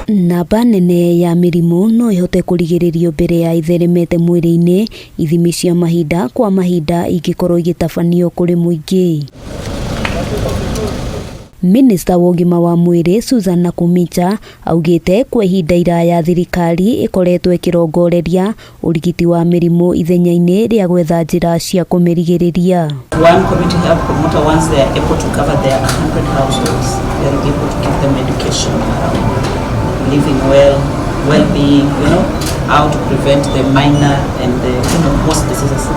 Namba nene ya mĩrimũ no ĩhote kũrigĩrĩrio mbere ya ĩtheremete mwĩrĩ-inĩ ithimi cia mahinda kwa mahinda ingĩkorwo igĩtabanio kũrĩ mũingĩ. Minista wa ũgima wa mwĩrĩ Susan Nakhumicha augĩte kwa ihinda iraya thirikari ĩkoretwo ĩkĩrongoreria ũrigiti wa mĩrimũ ithenya-inĩ rĩa gwetha njĩra cia kũmĩrigĩrĩria. One community health promoter, once they are able to cover their 100 households, they are able to give them education around living well, well-being, how to prevent the minor and the most diseases.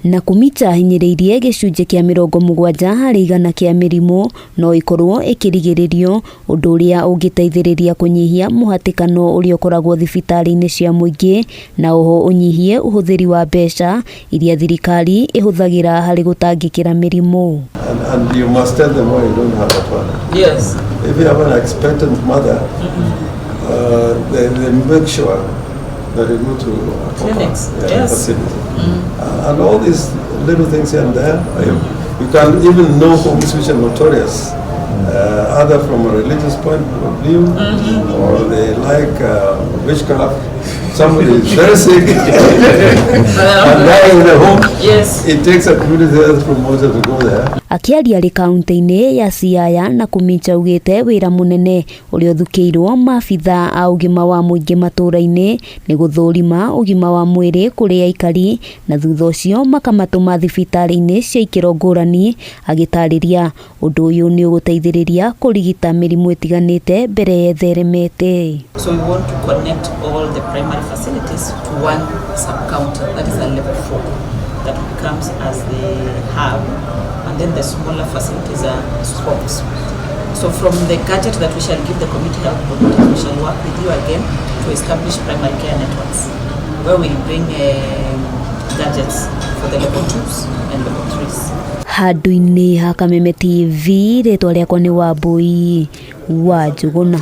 Nakhumicha ahinyĩrĩirie gĩcunjĩ kĩa 70% kĩa mĩrimũ no ĩkorwo ĩkĩrigĩrĩrio, ũndũ ũrĩa ũngĩteithĩrĩria kũnyihia mũhatĩkano ũrĩa ũkoragwo thibitarĩ-inĩ cia mũingĩ na oho ũnyihie ũhũthĩri wa mbeca iria thirikari ĩhũthagĩra harĩ gũtangĩkĩra mĩrimũ. And you must tell them why you don't have a toilet. If you have an expectant mother, they make sure that you go to a proper Clinics, facility. And all these little things here and there, you can even know homes which are notorious, either from a religious point of view or they like witchcraft. Somebody is very sick and dying in the home. It takes a community health promoter to go there. Akĩaria arĩ kaunti-inĩ ya Siaya, Nakhumicha augĩte wĩra mũnene ũrĩa ũthukĩirwo maabitha a ũgima wa mũingĩ matũũra-inĩ nĩ gũthũrima ũgima wa mwĩrĩ kũrĩ aikari na thutha ũcio makamatũma thibitarĩ-inĩ cia ikĩro ngũrani. Agĩtarĩria ũndũ ũyũ nĩ ũgũteithĩrĩria kũrigita mĩrimũ ĩtiganĩte mbere ĩtheremete. So we want to connect all the primary facilities to one sub-county, that is a level 4, that becomes as the hub, and then the smaller facilities are spokes. So from the gadget that we shall give the community health promoters, we shall work with you again to establish primary care networks, where we'll bring gadgets for the level 2s and level 3s. Handũ-inĩ ha Kameme TV, rĩtwa rĩakwa nĩ Wambui wa Njũgũna.